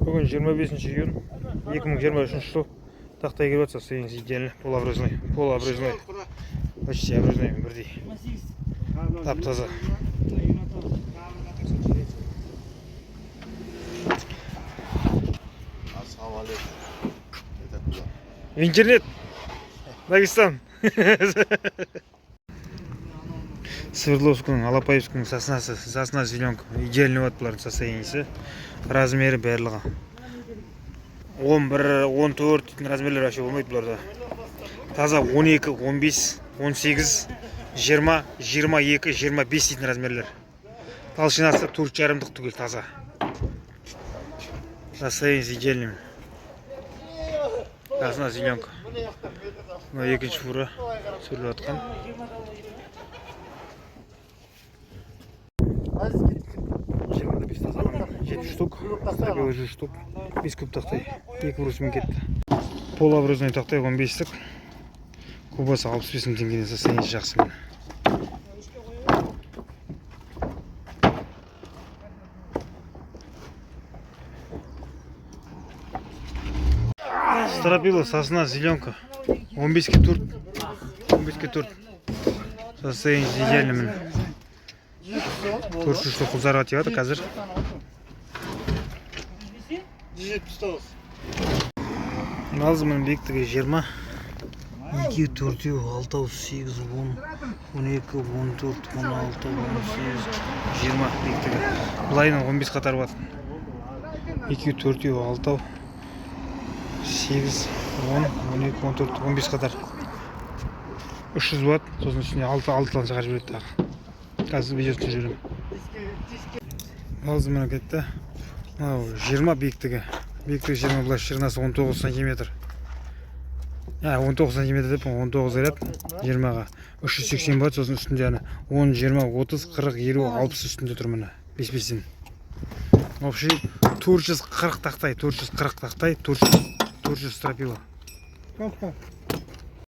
Бүгін 25 июнь 2023 жыл. Тақтай келіп жатса, состояние идеально, полуобрезной, полуобрезной, почти обрезной бірдей. Тап-таза. Ассаламу алейкум. Это куда? В интернет. Дагестан. Свердловскінің, Алапаевскінің соснасы, сосна зеленка. Идеальный болады бұлардың состояниесі. Размері барлығы. 11, 14 дейтін размерлер вообще болмайды бұларда. Таза 12, 15, 18, 20, 22, 25 дейтін размерлер. Толщинасы 4,5-дық түгел таза. Состояние идеальный. Сосна зеленка. Мына екінші фура түсіріліп жатқан. 25 таза, 70 штук, стропила 100 штук, 5 куб тақтай, екі брусымен кетті. Полуобрезной тақтай 15-тік, кубасы 65 мың теңгеден, состояние жақсы міне. Стропила, сосна, зеленка. 15-ке 4. 15-ке 4. Состояние идеально міне. 400 штук ұзарға тиіп жатыр қазір. 179. Назымның биіктігі 20. 2, 4, 6, 8, 10, 12, 14, 16, 18, 20 биіктігі. Былайынан 15 қатар бар. 2, 4, 6, 8, 10, 12, 14, 15 қатар. 300 болады, сосын үстіне 6 6-дан шығарып жібереді тағы. Қазір видеосын жіберемін. Алзы міне кетті. Мынау 20 биіктігі. Биіктігі 20, былай ширинасы 19 сантиметр. 19 сантиметр деп 19 ряд 20-ға. 380 болады, сосын үстінде ана 10, 20, 30, 40, 50, 60 үстінде тұр міне. 5-5-тен. Общий 440 тақтай, 440 тақтай, 400 400 стропила. Сколько?